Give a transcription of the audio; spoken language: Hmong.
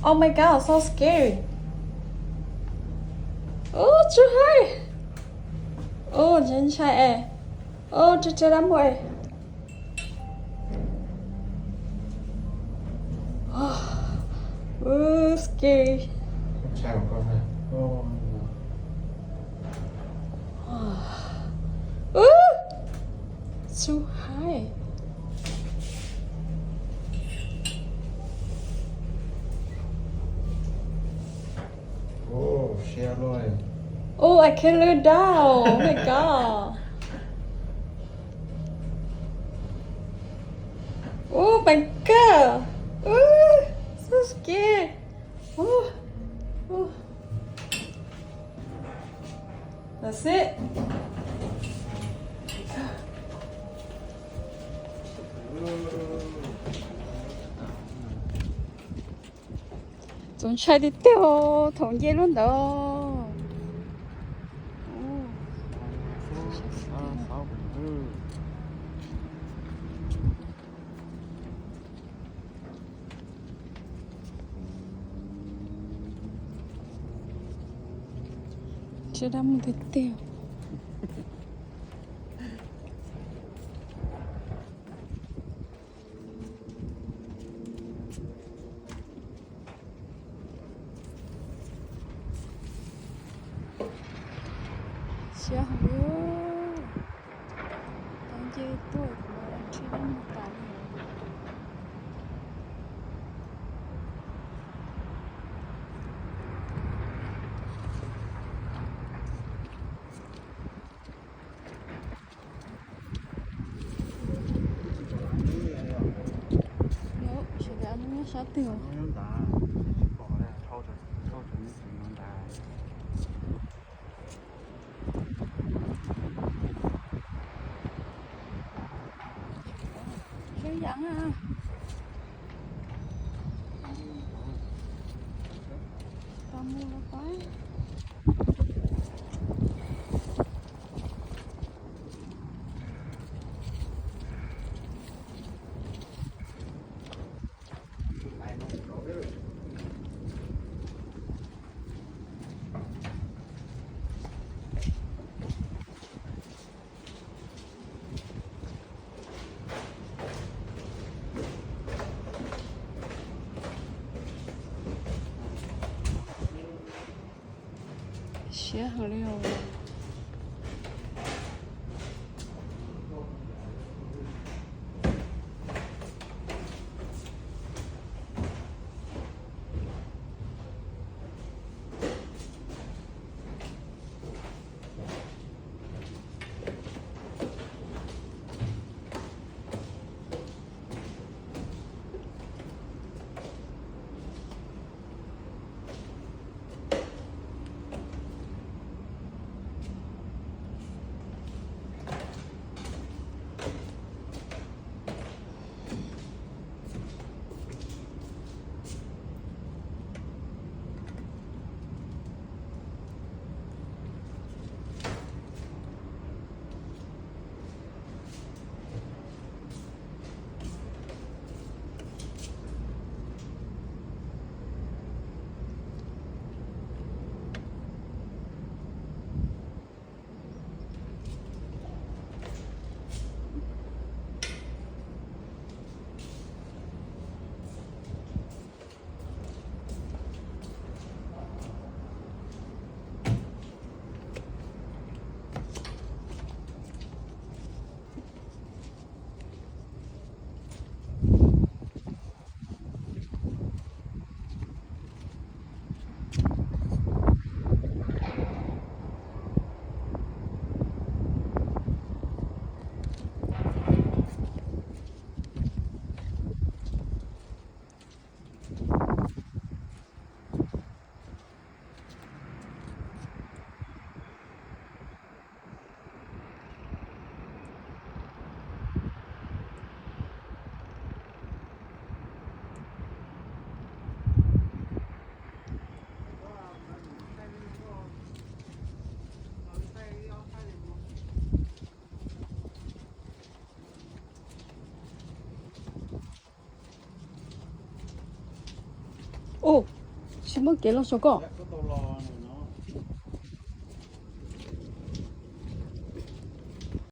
Oh my god, so scary. Ub, too high. Ub, ntshai ntshai es. Ub, tsis tsis dab muag es. Ub, scary. Ub, too high. Oh, I can't look down. Oh my god. Oh my god. Ub, so scary. Ub, ub. That's it. Txaus ntshai tiag tiag thaum nce lub ntawd. Tsis dab muag tiag tiag. Siab heev li. Tau nce tuaj kuv ntshe dab muag tas li. Sawv daws nyob sab twg? Zoo yam na. Tau mus los pab. Siab heev li os. Ua, tsis muaj kev los saum koj.